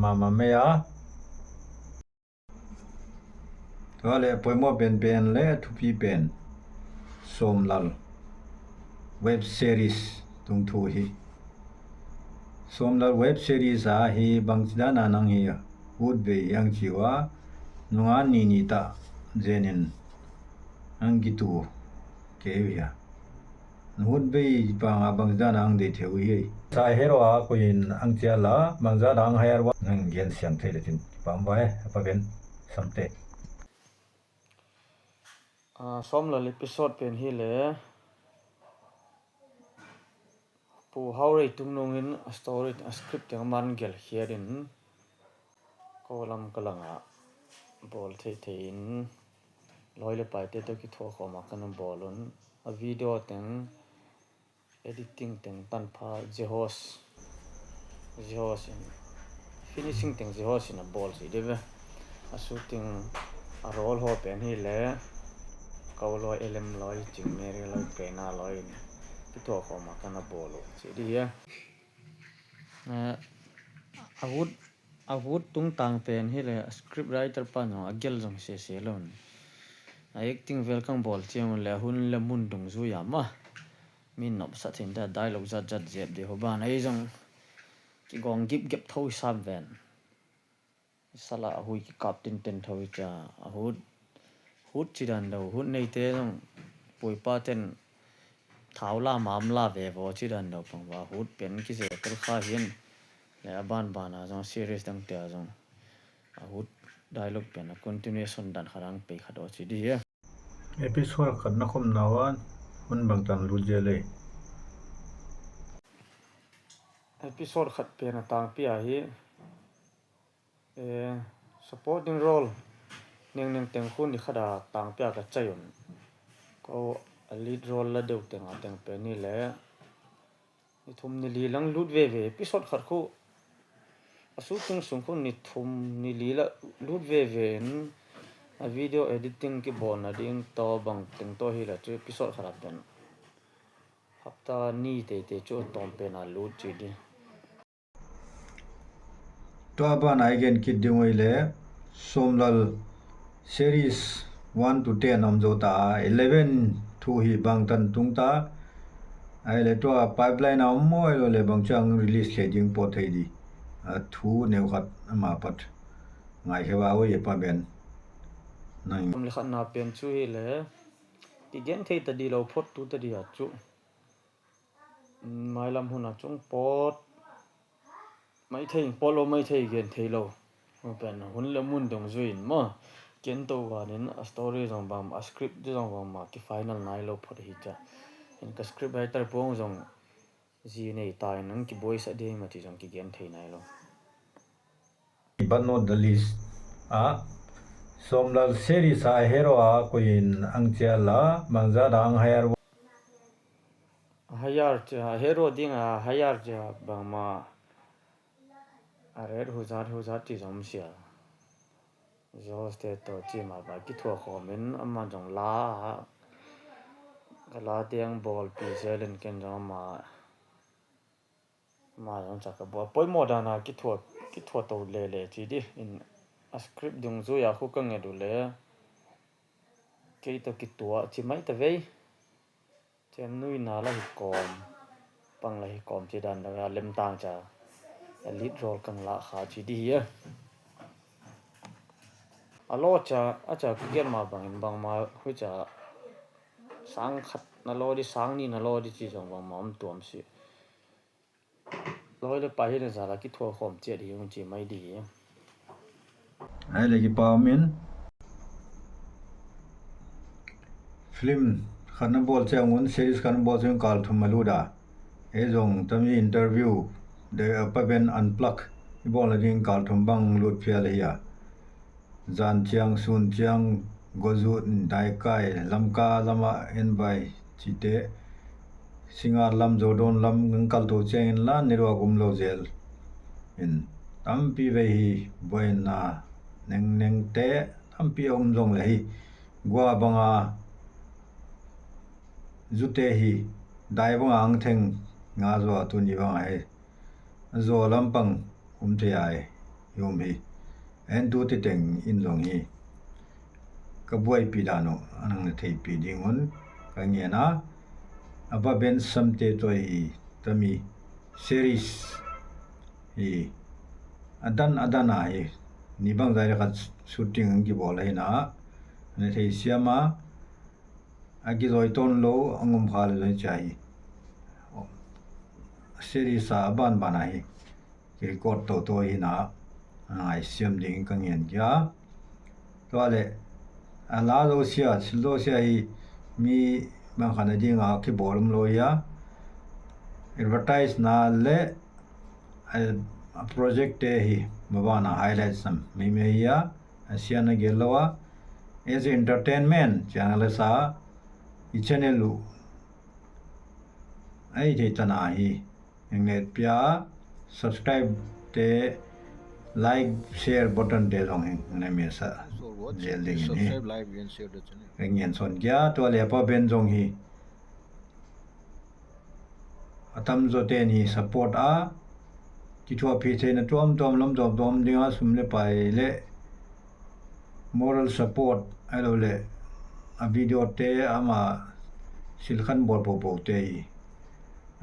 Mama mei a. Tua leh poimoh penpen leh thupi pen Sawmlal web series tung thu hi. Sawmlal web series a hi bangchidan a nang hi a, ut vei hiang chi ua, nunga ni ni ta zen in ang kitu kei uh hia. Na ut vei pang a bangchidan a ang dei thei uh hi. Sa hero a koih in ang chia la, bangchidan a ang hire ua, nang gen siang thei leh chin pam vai, a pa ben samte. Ah, Sawmlal episode pen hi leh, Pu Haurei Tungnung in a story, a script teng man gelh hiat in, kou lam ka lang a bawl thei thei in, lawi leh paite toh kithuah khawm a ka na bawl un, a video teng, editing teng tanpha Jehos, Jehos in, finishing teng Jehos in a bawl chi di ve. A shooting a role ho pen hi leh, kou lawi, Elem lawi, Chingmeri lawi, Pena lawi in kithuah khawm a ka na bawl uh chi di hia. Eh, a ut, a ut tungtang pen hi leh, script writer pan zong a gelh zong sese lou in, a acting vel ka bawl chiang un leh, a hun leh mun dungzui a mah min nop sa thin ta, dialogue zat zat zep di ho ban a hi zong kigong gip gep tho sam ven. Sala a hui kikap tinten tho hi chia, a ut, ut chi dan deuh, ut neite zong puipa ten thau la mam la ve vo chi dan deuh pang va, ut pen kizia tel kha hi'n. Leh a banban a zong series dangte a zong a ut dialogue pen a continuation dan khat ang pei khat aw chi di hia. Episode khat na khawm na ua, hun bangtan lut zel ei. Episode khat pen a tangpi a hi, eh, supporting role neng neng teng khun ni khat a tangpi a ka chai un. Kou a lead role la deuh teng a teng pen ni leh, ni thum ni li lang lut veve, episode khat khu a shooting sung khu ni thum ni li la lut veve in, a video editing kibawlna ding toh bang teng toh hi la chu episode khat a pen hapta ni teitei chu tawm pen a lut chi di. Tua ban a i gen kit ding uh leh, Sawmlal series one to ten om zou ta a, eleven thu hi bangtan tung ta. Ahihleh tua pipeline a om maw, ahihleh bang chiang release leh ding pawt thei di. A thu neu khat ama pat ngai khe va oi e pa ben. Nang. Om leh khat na pen chu hi leh, kigen thei ta di lou phot tu ta di a chu. Mailam hun a chung pawt maithei, pawt lou maithei gen thei lou. Pen hun leh mun dungzui in maw. Ken toh van in a story zong bang, a script zong bang ma ki final nai lou phot hi chia. In ka script writer puang zong zi nei ta in ang kibuai sa ding ma chi zong kigen thei nai lou. But not the least. A, Sawmlal series a hero a koih in ang chia la, bangzah a ang hire. Hire chia, hero ding a hire chia bangma. A rate huzat huzat chi zong sia. Jehos te toh chi ma ba kithuah khawm in ama zong la. Ka la tiang bawl pi zel in ken zong ama. Ma zong chak ka bua. Poimoh dan a kithuah, kithuah tou lele chi di. In a script dungzui a khu ka nget uh leh, kei toh kituah chi mai ta vei. Chem nui na la hi kawm. Pang la hi kawm chi dan la lem tang chia. A lead role ka la kha chi di hia. A law chia, a chia ka gen ma bang in bang ma hui chia. Sang khat na law di, sang ni na law di chi zong bang ma om tuam si. Lawi leh pai hi na zala kithuah khawm chiat hi ung chi mai di hi. Ahihleh kipak om in. Film khat na bawl chiang un, series khat na bawl chiang kal thum a lut a. Ei zong tami interview, de, a pa ben unplug i bawl na ding kal thum bang lut phial hi a. Zan chiang, sun chiang, gozut, daikai, Lamka lama en bai chite, Singngat lam, Zodawn lam, ngang kal tou chiang in la, network um lou zel. In, tampi vei hi, buaina, neng neng te, Lampi a um zong le hi, gua banga zute hi, dai banga ang theng nga zaw a tuni banga hi, zaw lampang um thei ai, i um hi. Entute teng in zong hi ka buaipih dan uh a nang na theihpih ding un ka ngen a. A Pa Ben Samte toh hi tami series hi, a dan a dan a hi, ni bangzah leh khat shooting kibawl ahi na, na theisiam a, a kizoi tawn lou a ngum kha leh zong chia hi. Series a banban a hi kirecord toto hi na, a ngaihsiam ding ka ngen kia. Tua leh a la zosia, thil zosia hi mi bang khat a ding a kibawl um lou hi a. Advertise na leh a, a project te hi mabana highlight sam meimei hi a, a sian a gel lou a. As entertainment channel sa i channel uh ai thei tan a hi. Engnet pia subscribe te, like, share button te zong hi na mesa zel ding hi. Subscribe, like and share the channel. Ka ngen son kia. Tua leh Pa Ben zong hi a tamzaw te'n hi support a, kithuahpih theihna tuamtuam lam tuamtuam ding a, sum leh pai leh moral support, ahilouleh a video te ama silkhan bawl popo te hi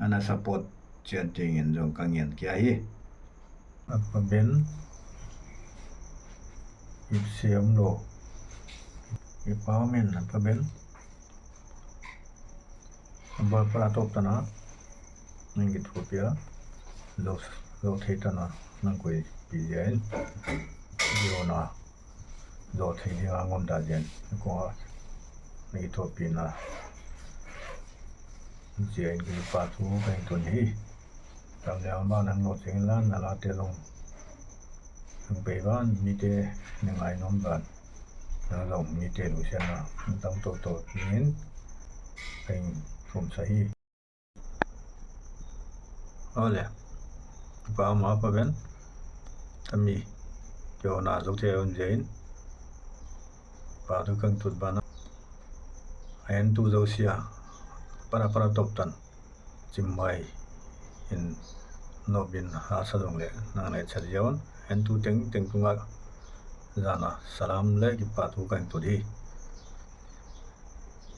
ana support chiat dingin zong ka ngen kia hi. A Pa Ben, ip siam lou. Ip a men a Pa Ben. Bal para top tana nang kithuahpih a, zo, zo thei tana nang koipih ziakin, zo na, zo thei ding a ngom ta ziakin, ko a, nang kithuahpihna ziakin kipahthu ka tun hi. Tam leh a man hang lo ching lan, na la te long hang pei ban, mite na ngai nom ban, na long mite lusianna tam toto dingin ka thum sa hi. Ole, pa ma pa ben, ami, kio na zok te un jein, pa tu kang tut bana, a en tu zosia, para para top tan. Chim mai in nop in hasa zong leh nang na et sa ziaun, en tu tengteng tungah zana salam leh kipahthu ka tut hi.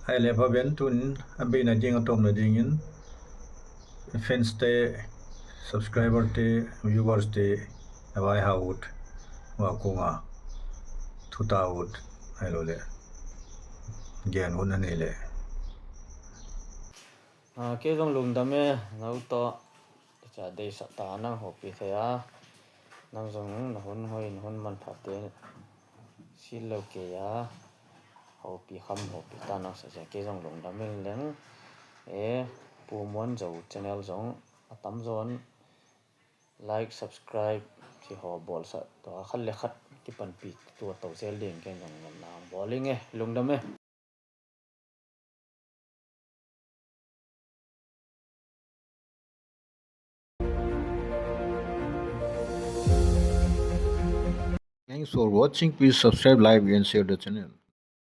Ahihleh Pa Ben tun a beina ding a tawpna dingin fans te, subscriber te, viewers te na vaihawm ut, va kong a thu ta ut, ahilouleh gen ut na nei leh. Ah, kei zong lungdam e, nou toh, cha deihsak ta nang houpih thei a, nang zong na hun hoih, na hun manpha te, sil lou kei a, houpih kham, houpih ta nang sa zia, kei zong lungdam e leng, e, Pu Muanzo channel zong, a tamzaw in, like, subscribe, chi ho bawl sa, tua khat leh khat kipanpih tua tou zel ding kei zong ngen na bawl ing e, lungdam e. Thanks for watching. Please subscribe, like and share the channel.